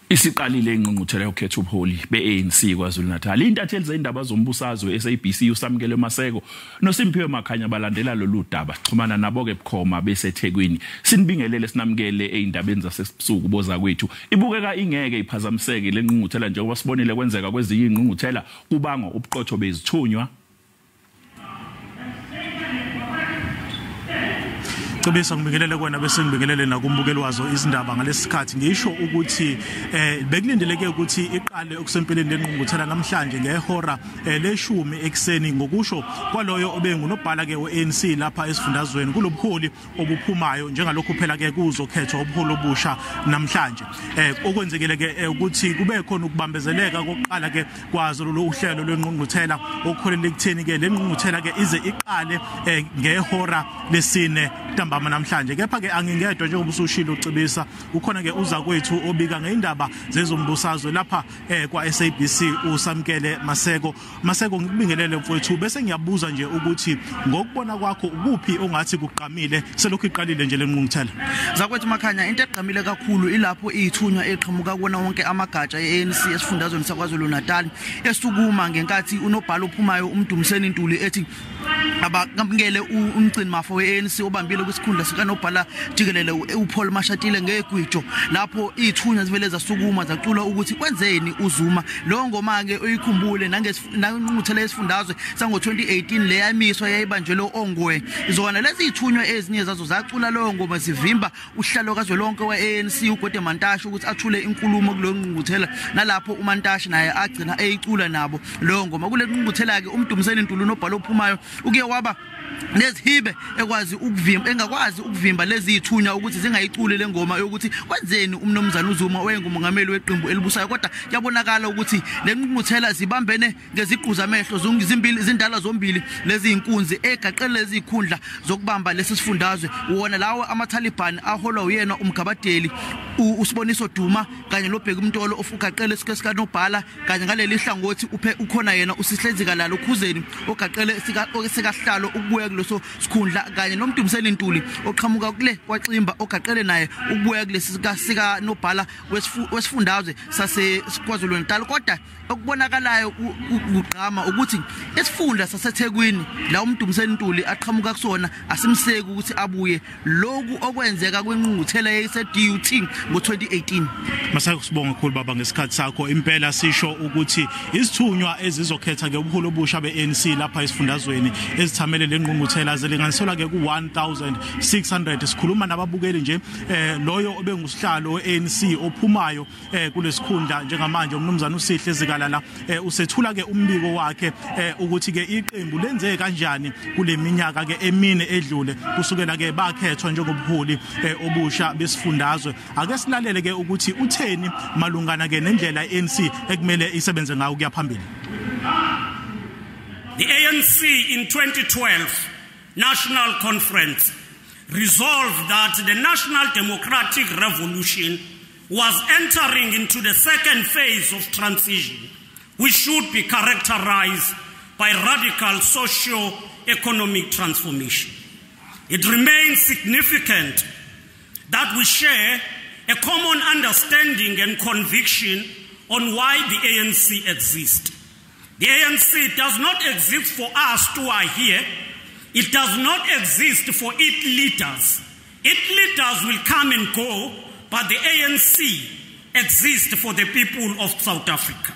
Isiqalile ingqungquthela yokukhetha ubuholi be-ANC KwaZulu-Natal. Intatheli zendaba zombusazwe SABC uSamkele Maseko noSimphiwe Makhanya balandela lolu daba. Sixhumana nabo ke bukhoma beseThekwini. Sinibingelele sinamukele eindabeni zasebusuku boza kwethu. Ibukeka ingeke iphazamiseke lengqungquthela njengoba sibonile kwenzeka kwezinye ingqungquthela kubangwa ubuqotho bezithunywa. Cebisa ngibingelele kuwena bese ngibingelele nakumbukeli wazo izindaba ngalesikhathi. Ngisho ukuthi bekulindeleke ukuthi iqale okusempeleni lengqungquthela namhlanje ngehora leshumi ekseni, ngokusho kwaloyo obengunobhala ke weANC lapha esifundazweni kulobuholi obuphumayo njengalokhu phela ke kuzokhethwa ubuholi obusha namhlanje. Okwenzekile ke ukuthi kube khona ukubambezeleka kokuqala ke kwazo lo uhlelo lwengqungquthela okukholela ekutheni ke lengqungquthela ke ize iqale ngehora lesine ntambama namhlanje. Kepha ke angingedwa njengoba usushilo uCebisa, ukhona ke uza kwethu obika ngeindaba zezombusazwe lapha kwa SABC uSamkele Maseko. Maseko, ngikubingelele mfowethu, bese ngiyabuza nje ukuthi ngokubona kwakho ukuphi ongathi kuqhamile selokhu iqalile nje lengqungquthela? Zakwethu Makhanya, into eqhamile kakhulu ilapho ithunywa eqhamuka kuona wonke amagatsha eANC esifundazweni saKwaZulu Natal esukuma ngenkathi unobhala ophumayo uMdumiseni Ntuli ethi abakamkele umgcini mafa weANC obambile kwisikhundla sikanobhala jikelele uPaul Mashatile ngegwijo, lapho ithunywa zivele zasukuma zacula ukuthi kwenzeni uZuma. Lo ngoma ke uyikhumbule nangenqungquthela yesifundazwe sango 2018 leyamiswa yayibanjelwe ongwe. Zona lezi ithunywa ezinye zazo zacula lo ngoma zivimba uhlalo kazwelonke weANC uGwede Mantashe ukuthi athule inkulumo kulo ngqungquthela, nalapho uMantashe naye agcina eyicula nabo lo ngoma. Kule ngqungquthela ke uMdumiseni Ntuli unobhala ophumayo uke waba nezihibe ekwazi ukuvimba engakwazi ukuvimba lezi ithunya ukuthi zingayiculi lengoma yokuthi kwenzeni umnomzana uZuma oyengumongameli weqembu elibusayo. Kodwa kuyabonakala ukuthi lengqungquthela zibambene ngeziqu zamehlo zimbili zindala zombili lezi inkunzi egaqele lezi ikhundla zokubamba lesi sifundazwe. Wona lawo amaTaliban aholwa uyena umgabadeli uSiboniso Duma kanye noBheki Mtolo ofugaqele sikanobhala, kanye ngaleli hlangothi ukhona yena uSihle Zikalala uKhuzeni ogaqele sikahlalo ukubuya kuleso sikhundla, kanye noMdumiseni Ntuli oqhamuka kule kwaXimba ogaqele naye ukubuya kulesi sika nobhala wesifundazwe sase KwaZulu Natal. Kodwa okubonakalayo kugqama ukuthi isifunda saseThekwini la uMdumiseni Ntuli aqhamuka kusona asimseki ukuthi abuye lokhu okwenzeka kwengqungquthela yase-DUT ngo-2018. Maseko, sibonga kakhulu baba ngesikhathi sakho. Impela sisho ukuthi izithunywa ezizokhetha ke ubuholi obusha be-ANC lapha esifundazweni ezithamele lengqungquthela zilinganiselwa ke ku-1600. Sikhuluma nababukeli nje loyo obengusihlalo we-ANC ophumayo kulesikhundla njengamanje umnumzana uSihle Zikalala usethula ke umbiko wakhe ukuthi ke iqembu lenze kanjani kule minyaka ke emine edlule kusukela ke bakhethwa njengobuholi obusha besifundazwe. Ake silalele ke ukuthi utheni malungana ke nendlela iANC ekumele isebenze ngayo kuya phambili. The ANC in 2012 National Conference resolved that the National Democratic Revolution was entering into the second phase of transition, which should be characterized by radical socio-economic transformation. It remains significant that we share a common understanding and conviction on why the ANC exists. The ANC does not exist for us who are here. It does not exist for its leaders. Its leaders will come and go, but the ANC exists for the people of South Africa.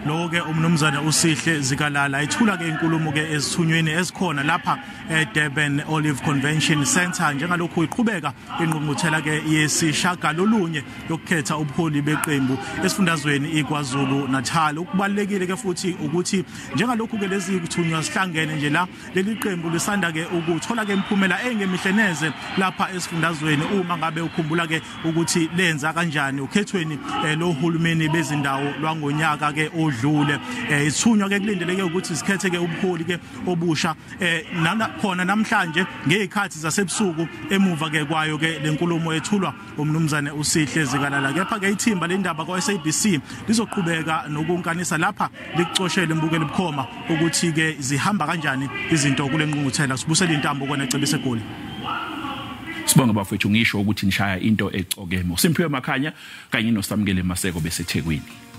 Lo ke umnumzana uSihle Zikalala ethula ke inkulumo ke ezithunyweni ezikhona lapha eDurban Olive Convention Center njengalokhu iqhubeka ingqungquthela ke yesishagalolunye yokukhetha ubuholi beqembu esifundazweni iKwaZulu Natal. Ukubalekile ke futhi ukuthi njengalokhu ke lezi kuthunywa sihlangene nje la leli qembu lisanda ke ukuthola ke imiphumela engemihle neze lapha esifundazweni, uma ngabe ukhumbula ke ukuthi lenza kanjani ukhethweni lohulumeni bezindawo lwangonyaka ke odlule. Isithunywa ke kulindeleke ukuthi sikhethe ke ubuholi ke obusha khona namhlanje ngezikhathi zasebusuku emuva ke kwayo ke lenkulumo ethulwa umnumzane uSihle Zikalala. Kepha ke ithimba lendaba kwa SABC lizoqhubeka nokunkanisa lapha likucoshele mbukeli bukhoma ukuthi ke zihamba kanjani izinto kule ngqungquthela. Sibusele intambo kona eCebisa eGoli. Sibonge bafethu, ngisho ukuthi nishaya into ecokeme. Simphiwe Makhanya kanye noSamukele Maseko beseThekwini.